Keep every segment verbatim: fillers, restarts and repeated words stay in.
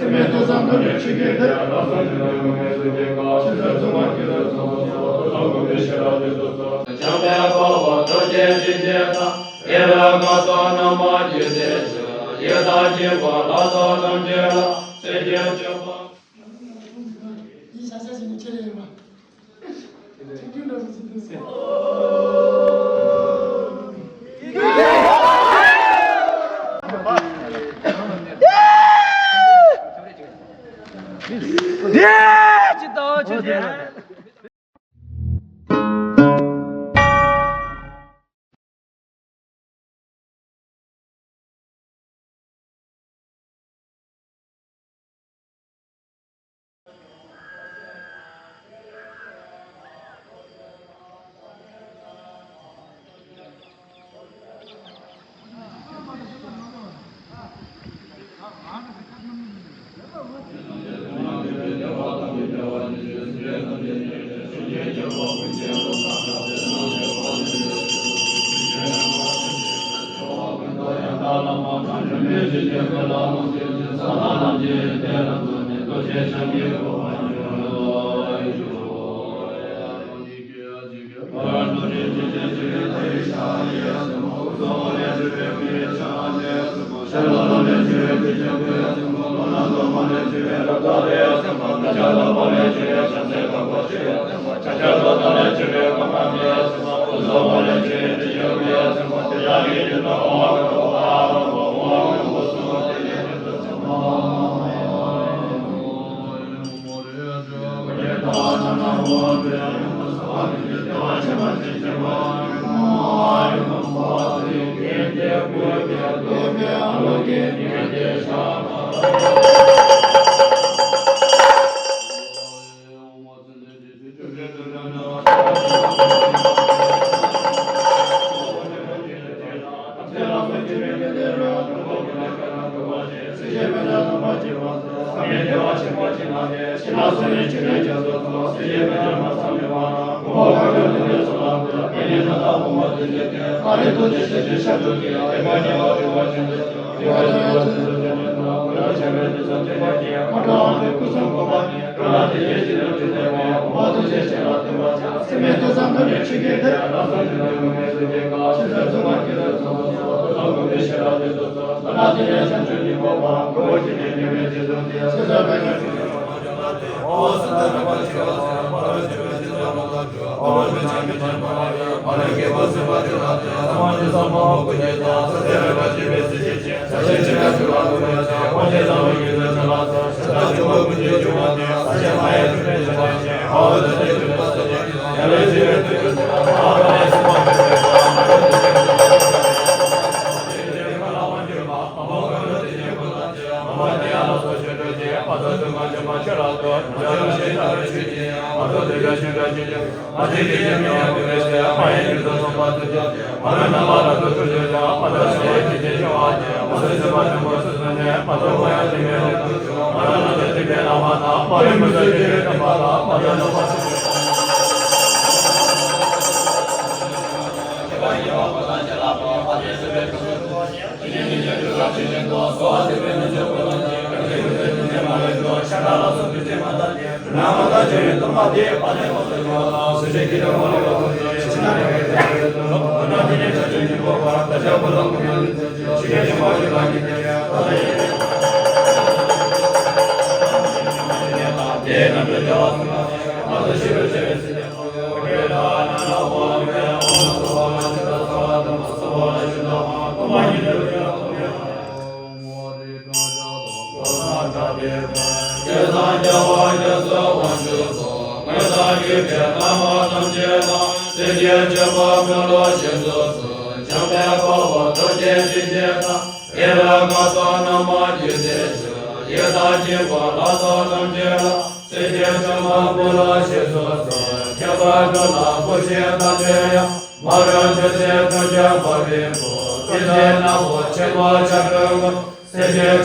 སེམས་དཔའི་ཐུགས་བསམ་མཐའ་དག་ཆོས་ཀྱི་སྡེ། བྱང་ཆུབ་སེམས་དཔའ་རྡོ་རྗེ་འཇིགས་བྱེད་དང་། ཡེ་ཤེས་པ་ལ་སོགས་རྣམ་པར་འགྱུར་ཏེ་ཡི་དྭགས་སྦྱིན་པ་ལ་སོགས་ཐམས་ཅད་ལ་སེམས་ཅན་མཆོད་པ། ཡིན་ཤ་ཤ་ཞིག་ནི་ཆེ་ལེ་ཡིན་པ། ཆིག་སྒྲིལ་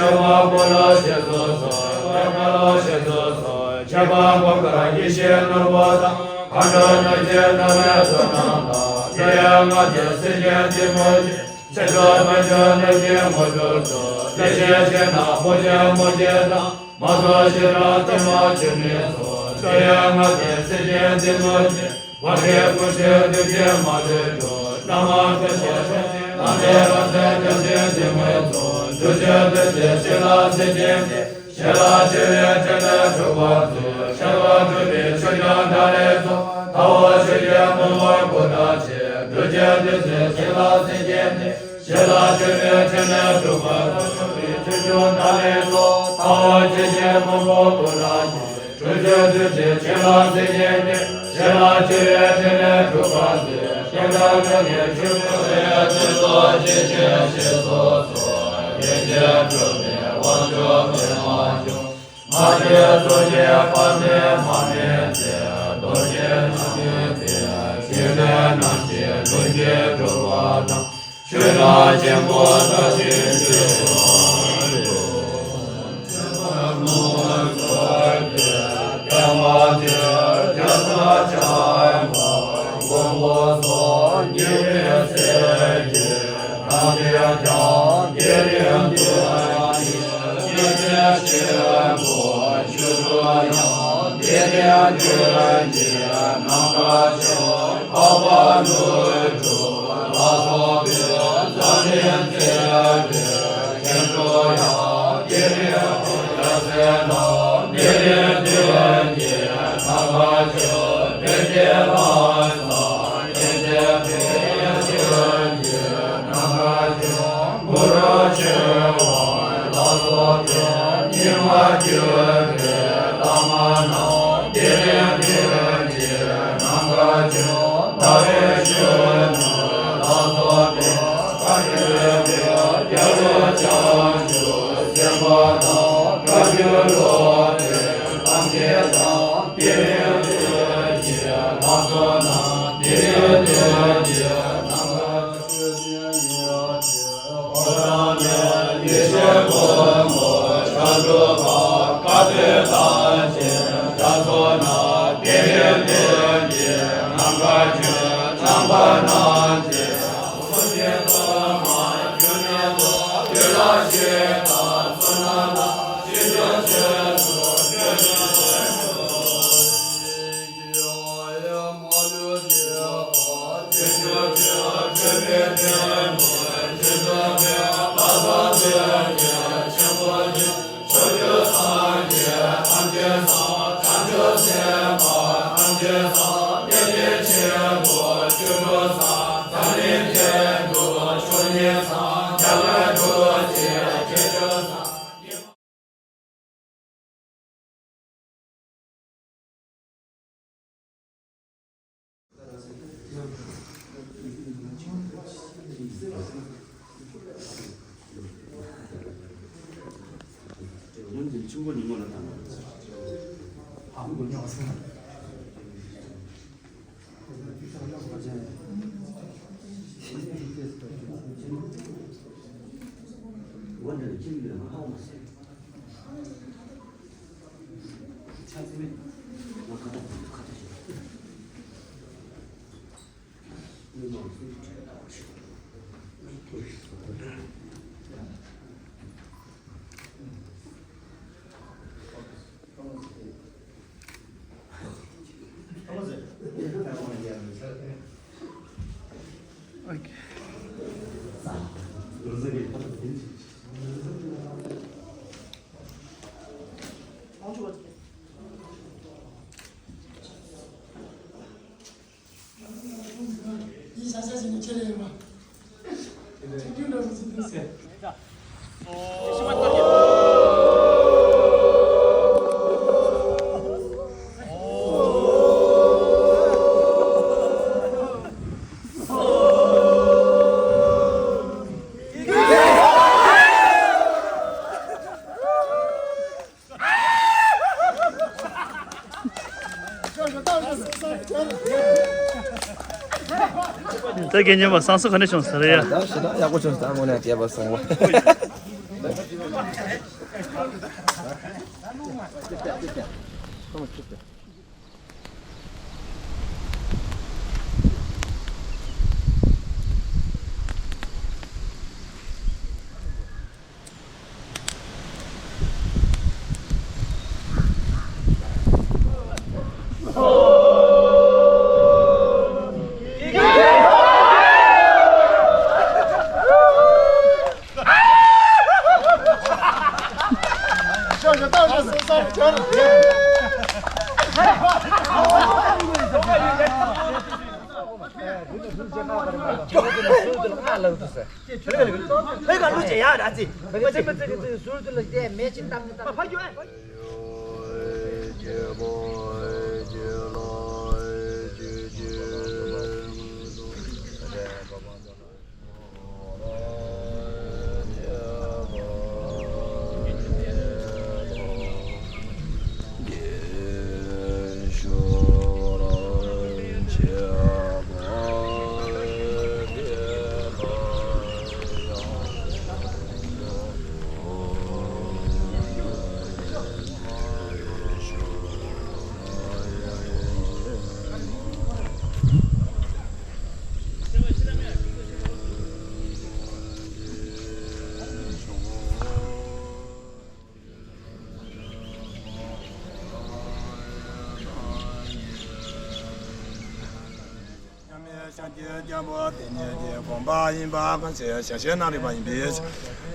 འདྲ་བོ་ཞིག་འདུག་ཟེར། སེམས་ཅན་མཆོད་པ་སྒོམ་པར་ཡེ་ཤེས་ནོར་བུ་དང་། མཁའ་འགྲོ་སྣང་བཞིན་ནམ་མཁའི་མཚོ་རྣམས་ལ། འདི་ཡང་ང་བཅས་སེམས་ཅན་འདི་མོ་ཆེ། ཆེ་མཆོག་དམན་མཆོག་རྣམས་ཀྱི་དངོས་གྲུབ་སྩོལ། ཤེས་བྱེད་ན་མོ་ཆེ་མོ་ཆེ་དང་། མ་ཐོགས་ཤེས་རབ་དྲི་མ་ཆུད་མི་ཚོགས། དེ་ཡང་ང་དེ་སྲིད་ཞིའི་རྩེ་མོ་ཆེ། བར་གྱི་ཀུན་གཞི་འདུས་བྱས་མ་ལུས་འགྲོ། བླ་མ་ཀུན་གཞི་ཆོས་ཅན། ལམ་པའི་རང་གསལ་རྒྱ་ཆེན་འདི་མོའི་ཚོགས། རྒྱུ་ཆོས་འདུས་བྱས་ཤེས་རབ་སྲིད་ཞིའི་རྩེ། ཤེས་རབ་ཆེ་བའི་ཕྲིན་ལས་སྒྲུབ་པར་མཛོད། ཤེས་པ་སྒྲུབ་པའི་ཆོས་ཀྱང་བདག་ལས་སོ། ད་འོ་ཆོས་ཀྱི་མགོན་པོ་སྐུ་དྲག་ཆེ། རྒྱུ་ཆོས་འདུས་བྱས་ཤེས་རབ་སྲིད་ཞིའི་རྩེ། ཤེས་རབ་ཆེ་བའི་ཕྲིན་ལས་སྒྲུབ་པར་མཛོད། ཆོས་ཀྱང་བདག་ལས་སོ། ད་འོ་ཆོས་ཀྱི་མགོན་པོ་སྐུ་དྲག་ཆེ། རྒྱུ་ཆོས་འདུས་བྱས་ཤེས་རབ་སྲིད་ཞིའི་རྩེ། ཤེས་རབ་ཆེ་བའི་ཕྲིན་ལས་སྒྲུབ་པར་མཛོད། ཤེས་རབ་ཀུན་གྱི་ཆོས་ཀུན་ལས། སྲིད་མཚོ་ཆེ་ཞིང་ཞེས་སོགས་སོ། ཡེ་ཤེས་སྒྲུབ་པའི་དབང་ཕྱུག་པདྨ་འབྱུང་། མ་སྐྱེས་སོ་སྐྱེས་དཔག་མེད་མ་དམིགས་ཏེ། རྡོ་རྗེ་རྣམ་སྨིན་པས་འཇིག་རྟེན་རྣམས་ཀྱི་ལུས་ཀྱི་གྲུབ་པ་དང་། ཆོས་རྣམས་ཆེན་པོ་ལྟ་ཞིང་བརྗོད་པ་དང་། ཆོས་པར་མངོན་གསལ་ཏེ། པདྨ་འདི་རྒྱ་མཚོ་ཆེན་པོའི་མགོན་པོ་སོགས་ཉེ་བའི་སྲས་ཀྱིས། ཐམས་ཅད་ཀྱང་དེ་རིང་འདུད་ཅིང་། ཡེ་ཤེས་ཆེན་པོ་ཆོས་སྒྲུབ་ཡང་། དེ་རིང་འདུད་ཅིང་ནམ་མཁའ་སྤྱོད། འཕགས་པ་ཀླུ་སྒྲུབ་ལ་སོགས་པའི། འཛམ་གླིང་ཚད་མེད་མཁའ་འགྲོ་ཡང་། དེ་རིང་འདུད་ཅིང་ཡེ་ཤེས་རྣམས། དེ་རིང་འདུད་ཅིང་ནམ་མཁའ་སྤྱོད། བདེ་གཤེགས་ལྷ་དང་། ནམ་མཁའ་སྤྱོད། གུ་རུ་ཆོས་དབང་ལ་སོགས་པའི། ཉི་མ་གྱུར་པའི་བླ་མ་རྣམས། དེ་རིང་འདུད་ཅིང་ནམ་མཁའ་སྤྱོད། ཟླ་བའི་གཞོན་ནུ་ལ་སོགས་པའི། བཀའ་བརྒྱུད་པའི་རྒྱལ་བ་བྱང་ཆུབ་སེམས་དཔའ་དང་། བཀའ་བརྒྱུད་སློབ་དཔོན་ཐམས་ཅད་དང་། དེ་རིང་འདུད་ཅིང་ལྷ་ཚོགས་རྣམས། དེ་རིང་འདུད་ཅིང་ནམ་མཁའ་སྤྱོད། ཆོས་དབྱིངས་ཡེ་ཤེས་ཀུན་ཏུ་ཤར་གྲུབ་པ། བཀའ་སྡེ་ཐམས་ཅད་རྒྱ་མཚོ་རྣམས། དེ་རིང་འདུད་ཅིང་ནམ་མཁའ་སྤྱོད། ནམ་མཁའ་རྣམས་ཀྱི་ཐོག་ཏུ་སྐྱེས་པ་མ་གྱུར་ནས་སུ། དུས་ལ་ཞིག་ཏུ་བསོད་ནམས་ལ། ཞིག་ཏུ་ཆོས་སུ་སྤྱོད་པའི་ཕྱིར། ད་རྒན་རྒན་པ་བསང་གསོལ་ག་འདྲ་བྱུང་ཟེར་ཡ། ད་ཞེ་དྲག་ཡག་པོ་བྱུང་ཟེར། དངོས་གནས་རྒྱས་པ་བཟང་བ། མཉམ་མེད་ཤཱཀྱའི་རྒྱལ་པོ་དེ་ཉིད་ཀྱི་དགོངས་པ་ཡིན་པ་གང་ཞིག་ཞལ་བཞེས་གནང་རིགས་པ་ཡིན་པས།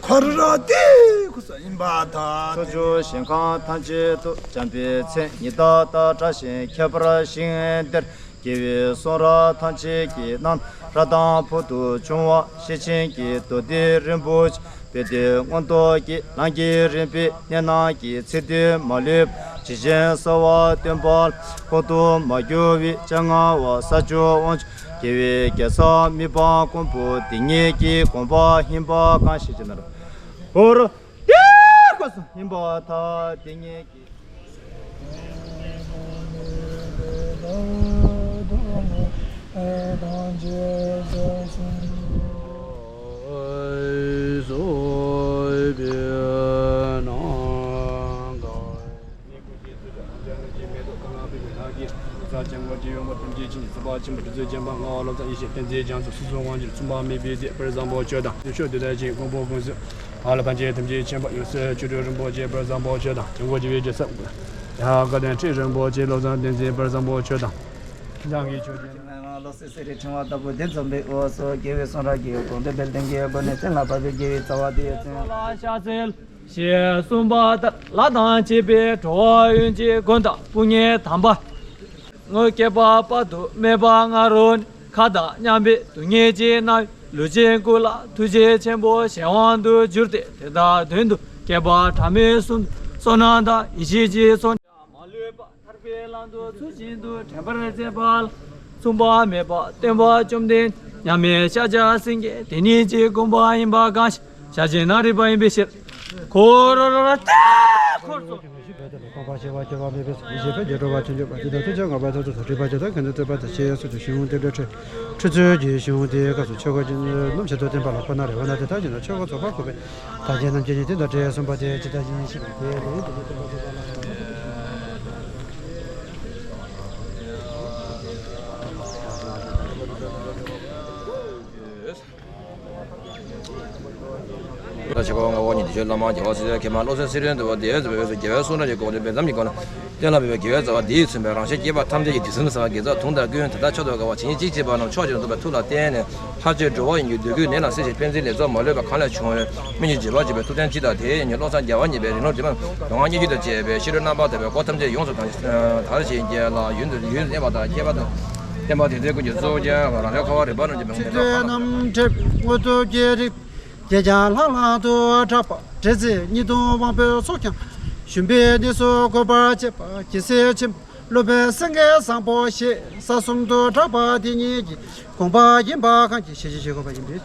འཁོར་རོ་དེའི་སྐུ་གསུང་ཡིན་པར་ཐལ། ཕྱོགས་བཅུ་ཞིང་ཁམས་ཐམས་ཅད་དུ། འཇམ་པའི་མཚན་ཉིད་རྟག་ཏུ་བཀྲ་ཞིང་ཁྱད་པར་ཞིང་འདིར། དགེ་བའི་གསུང་རབ་ཐམས་ཅད་ཀྱི་རྣམ་རབ་དང་ཕུལ་དུ་བྱུང་བ་ཤེར་ཕྱིན་གྱི་མདོ་སྡེ་རིན་པོ་ཆེ། དཔལ་ལྡན་མངོན་རྟོགས་ཀྱི་ལམ་གྱི་རིམ་པའི་གནད་རྣམས་ཀྱི་ཚིག་དོན་མ་ལུས་པ་ཇི་བཞིན་གསལ་བར་སྟོན་པ་ལ། གོང་དུ་མ་གྱུར་པའི་སྤྱན་སྔ་བ་ས་བཅུ་དབང་ཕྱུག་རྒྱལ་བའི་རྒྱལ་ཚབ་མི་ཕམ་མགོན་པོ་དེ་ཉིད་ཀྱི་དགོངས་པ་ཡིན་པ་གང་ཞིག་ཅེ་ན། འཁོར་རོ་དེའི་སྐུ་གསུང་ཡིན་པར་ཐལ། དེ་ཉིད་ཀྱི། ཨ་ལ་ཕན་ཆད་ཐམས་ཅད་མཁྱེན་པ་ཡོད་སྲས་ཆོ་འཕྲུལ་རིན་པོ་ཆེ་བར་བཟང་པོ་ཆོས་དང་། སྐྱབས་མགོན་རྒྱལ་བའི་རྒྱལ་ཚབ་ཡ་བཀའ་བསྟན་ཁྲི་རིན་པོ་ཆེ་བར་བཟང་པོ་ཆོས་དང་། འཇམ་མགོན་རྒྱལ་བའི་ཆོས་ཀྱི་ལོ་ཙཱ་བསྟན་འཛིན་དཔལ་བཟང་པོ་ཆོས་དང་། བློ་གསལ་གསལ་རིག་ཕྲེང་བ་ལྟ་བུ་དེ་འཛོམས་པའི་འོག་སུ། དགེ་བའི་གསུང་རབ་ཀྱི་དགོངས་དོན་དཔལ་ལྡན་གྱི་སྒོ་ནས་གསན་ལ་ཕབ་པའི་དགེ་བའི་རྩ་བ་དེ་ཡོད་ཚུལ། ཞེས་གསུངས་པ་ལྟར། ལྷ་དང་བཅས་པའི་འགྲོ་བ་ཡོངས་ཀྱི་མགོན་དང་དཔུང་གཉེན་དམ་པ། སྔོན་བསྐལ་པ་དཔག་ཏུ་མེད་པ་སྔ་རོལ་ནས། མཁའ་དང་མཉམ་པའི་སྡུག་བསྔལ་ཅན་རྣམས་ལུས་ཅན་ཀུན་ལ་ཐུགས་རྗེ་ཆེན་པོ་གཞན་དབང་དུ་གྱུར་ཏེ། དེ་དག་དོན་དུ་བསྐལ་པ་ཕྲ་མོའི་གསུང་དུ་བསོད་ནམས་དང་ཡེ་ཤེས་ཀྱི་ཚོགས་མ་ལུས་པ་ཐར་པའི་ལམ་དུ་ཚུལ་བཞིན་དུ་འདྲེན་པར་མཛད་པ་ལ། མཚུངས་པ་མེད་པ་སྟོན་པ་བཅོམ་ལྡན་མཉམ་མེད་ཤཱཀྱ་སེང་གེ་དེ་ཉིད་ཀྱི་དགོངས་པ་ཡིན་པ་གང་ཞིག་ཞལ་བཞེས་གནང་རིགས་པ་ཡིན་པའི་ཕྱིར། འཁོར་རོ་རོ་རོ་ཏེ་འཁོར་སོ། ཁོང་པ་ཞེས་པ་སྐྱོ་བ་མེད་པའི་ཡེ་ཤེས་པའི་རྒྱལ་གྲོལ་བ་ཆོས་འབྱུང་པ་དེ་དང་ཐུགས་རྗེ་ངང་པ་ཐོབ་ཏུ་སོགས་སྒྲིབ་པ་བཅས་དང་ཀུན་ཏུ་བཏུལ་བ་དང་ཞེས་སོགས་ཀྱི་གཞུང་རྟེན་འབྲེལ་འཕྲོས་འཁྲུལ་རྩོད་ཀྱི་གཞུང་དེའི་སྐབས་སུ་ཆོས་སྐོར་གྱི་སྣོམ་བྱེད་དུ་བསྟན་པ་ལ་ཁོ་ན་རེ་བ་ན་དེ་ལྟར་བྱས་ན་ཆོས་སྐོར་རྫོགས་པ་དགོས་པས། ད་གིན་རྣམ་མཁྱེན་ཉིད་དེ་དང་འབྲེལ་གསུངས་པ་དེ་ཇི་ལྟར་ཡིན་ཞེས་པ་དེ་ལས་དེ་ནི་སྟོན་པ་ཐོབ་པ་ལ། ད་ཆེ་བ་ལྔ་པོ་ཉིད་དེ་ཆོས་བླ་མ་རྒྱལ་བ་སྲས་མཁས་མ་བློ་གསལ་སེང་གེ་འདུལ་བ་དེ་ཚོ་བས་སུ་རྒྱལ་བའི་གསུང་རབ་ཀྱི་དགོངས་དོན་སྦས་མཚམས་ཀྱི་སྒོ་ནས་གཏན་ལ་ཕབ་པའི་དགེ་བའི་རྩ་བ་འདིས་མཚོན་པའི་རང་གཞན་སྐྱེ་བོ་ཐམས་ཅད་ཀྱི་དུས་གསུམ་གསལ་བ་དགེ་ཚོགས་དུང་དང་ཀུན་དེ་དག་མཆོག་ཏུ་དགའ་བ་ཇི་སྙེད་ཅིག་སྐྱེས་པ་རྣམས་མཆོག་ཅེས་རྫོགས་པའི་ཐུགས་ལ་བརྟེན་ནས་ལྷར་བཅས་འགྲོ་བ་ཡོངས་ཀྱི་སྡུག་བསྔལ་ལས་ལ་སེལ་ཞིང་པད་ཚལ་ལེགས་ཚོགས་མ་ལུས་པ་གང་ལས་བྱུང་བའི་སྨིན་བྱེད་བྱེད་པར་བྱེད་པའི་ཐུབ་བསྟན་སྤྱི་དང་དེའི་ཡོན་ཏན་བློ་བཟང་རྒྱལ་བ་གཉིས་པའི་རིང་ལུགས་འདི་མ་མདོ་སྔགས་སྙན་བརྒྱུད་དང་བཅས་པའི་ཤེས་རབ་རྣམ་པར་དག་པའི་འཁོར་ཐམས་ཅད་ཡོངས་སུ་དག་ཅིང་དར་ཞིང་རྒྱས་ལ་ཡུན་དུ་ཡུན་གནས་པ་དང་ཁྱད་པར་དུ་བསྟན་པ་དེ་ཚེ་ཀུན་གྱི་གཙོ་བོ་རྒྱལ་བ་རང་ལུས་འཁོར་བ་རིམ་པ་རྣམས་ཀྱི་མེ་ཏོག་ཁ་ལ། རྣམ་འཁྲིད་དངོས་གྲུབ་ཀྱི་རིགས། རྒྱས་ཀྱང་ལྷང་ལྷང་དུ་གྲགས་པ། འབྲེལ་ཚད་གཉིས་སྟོང་དབང་པོའི་ཚོགས་ཀྱང་། ཞུམ་པའི་གནས་སུ་འགོད་པར་བྱེད་པ། རྒྱལ་སྲས་ཆེན་པོ་སློབ་དཔོན་སེང་གེ་བཟང་པོ་ཞེས་ས་གསུམ་དུ་གྲགས་པ་དེ་ཉིད་ཀྱི་དགོངས་པ་ཡིན་པ་གང་གིས་ཞལ་བཞེས་བྱེད་དགོས་པ་ཡིན་པས།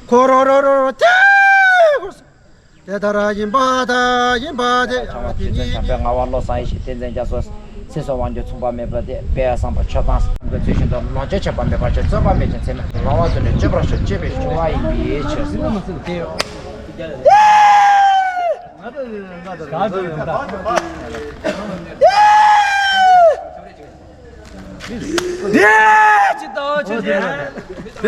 འཁོར་རོ་རོ་རོ་རོ་ཏེ་འཁོར་སོ། དེ་ལྟར་ཡིན་པ་དང་ཡིན་པ་དེ་ཡང་དེ་ཉིད་ཀྱི། བྱམས་པའི་ངག་དབང་བློ་བཟང་ཡེ་ཤེས་བསྟན་འཛིན་རྒྱ་མཚོ། ཚེ་སྲོག་དབང་སྒྱུར་མཚུངས་པ་མེད་པ་སྟེ། དཔལ་བཟང་པོ་ཆོས་དང་སངས་རྒྱས་ཚུལ་བཞིན་དུ། ལོངས་སྤྱོད་ཆོག་པ་མེད་པར་སྤྱོད། རྩོད་པ་མེད་ཅིང་འཚེ་མེད་རང་དབང་དུ་ནི་སྤྱོད་པར་ཤོག་ཅེས་པའི་ཆོ་ག་ཡིན་པའི་ཕྱིར།